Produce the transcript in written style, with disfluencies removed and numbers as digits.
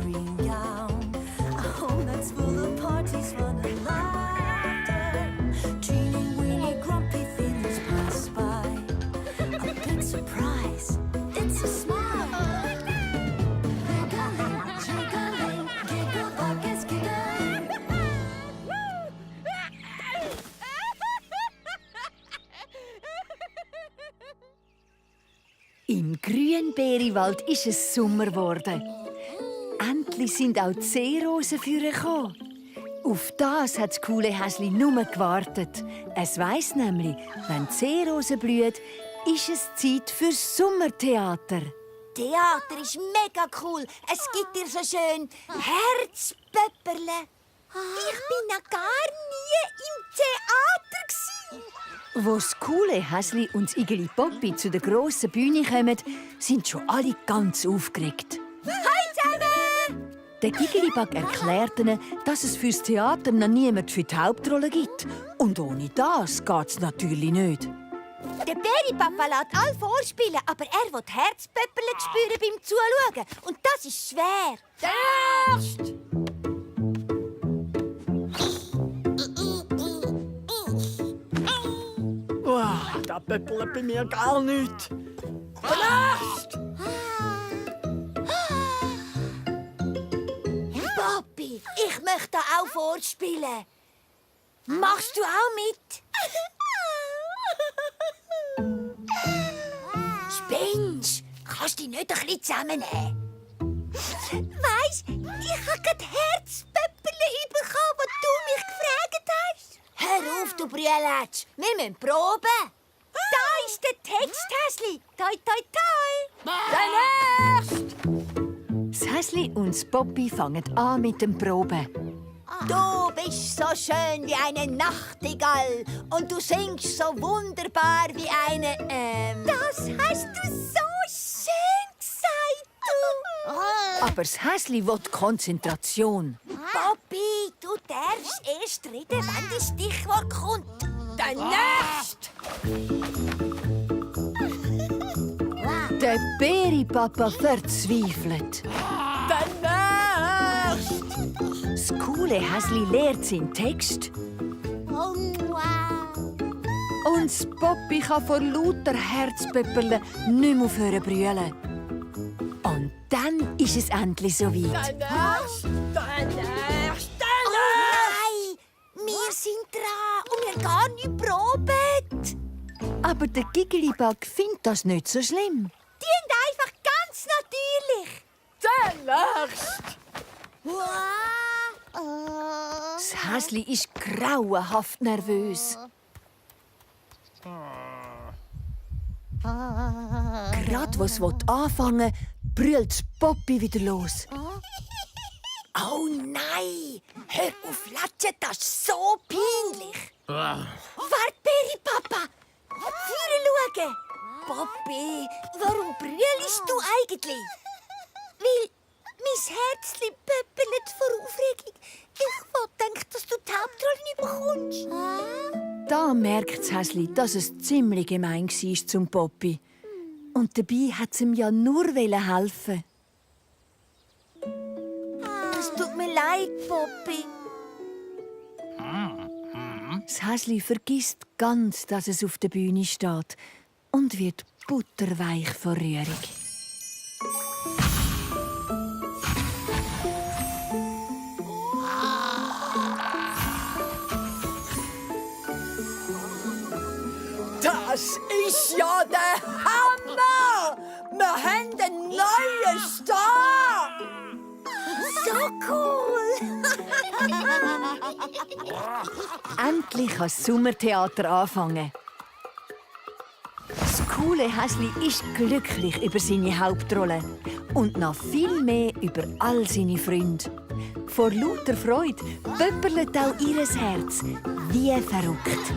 green gown. A home that's full of parties, fun and laughter. Teeny weeny grumpy feelings pass by. A big surprise, it's a smile. Giggling, jiggling, giggle buckets giggle. Im Grünbeerewald ist es Sommer geworden. Endlich sind auch die Seerosen vorgekommen. Auf das hat das coole Häsli nur gewartet. Es weiss nämlich, wenn die Seerose blüht, ist es Zeit für Sommertheater. Theater ist mega cool. Es gibt dir so schön Herzpöpperle. Ich bin noch gar nie im Theater gsi. Wo das coole Häsli und das Igeli Poppi zu der grossen Bühne kommen, sind schon alle ganz aufgeregt. Hi zusammen! Der Gigelibag erklärt ihnen, dass es fürs Theater noch niemand für die Hauptrolle gibt. Und ohne das geht's natürlich nicht. Der Beripapa lässt alle vorspielen, aber er will Herzpöpperle spüren beim Zuschauen. Und das ist schwer. Erst! Da pöppelt bei mir gar nicht. Erst! Papi, ich möchte auch vorspielen. Machst du auch mit? Spinnst? Kannst du dich nicht ein bisschen zusammennehmen? Weisst, ich habe gerade Herzpöpperle bekommen, wo du mich gefragt hast. Hör auf, du Brüelatsch. Wir müssen proben. Da ist der Text, Häsli. Toi, toi, toi. Dann erst! Das Häsli und das Poppi fangen an mit dem Proben. Du bist so schön wie eine Nachtigall und du singst so wunderbar wie eine, Das hast du so schön gesagt, du. Aber das Häsli will Konzentration. Papi, du darfst erst reden, wenn das Stichwort kommt. Dann erst! Der Beripapa verzweifelt. Dann erst! Das coole Häsli lehrt seinen Text. Oh, wow. Und das Poppi kann vor lauter Herzpöpperle nicht mehr aufhören brüllen. Und dann ist es endlich soweit. Dann erst! Dann erst! Oh Dann erst! nein, wir sind dran und wir gar nicht proben. Aber der Gigelibag findet das nicht so schlimm. Die sind einfach ganz natürlich. Dann erst! Das Häsli ist grauenhaft nervös. Gerade was es anfangen will, brüllt das Poppi wieder los. Oh nein! Hör auf latschen, das ist so peinlich! Wart, Beripapa! Führe schauen! Papi, warum brüllst du eigentlich? Weil mein Herzchen pöppelt vor Aufregung. Ich wollte denken, dass du die Hauptrolle nicht bekommst. Da merkt das Häsli, dass es ziemlich gemein war zum Poppi. Und dabei hat es ihm ja nur helfen. Es tut mir leid, Papi. Das Häsli vergisst ganz, dass es auf der Bühne steht und wird butterweich vor Rührung. Das ist ja der Hammer! Wir haben einen neuen Star! So cool! Endlich kann das Sommertheater anfangen. Das coole Häsli ist glücklich über seine Hauptrolle und noch viel mehr über all seine Freunde. Vor lauter Freude pöpperlet auch ihr Herz wie verrückt.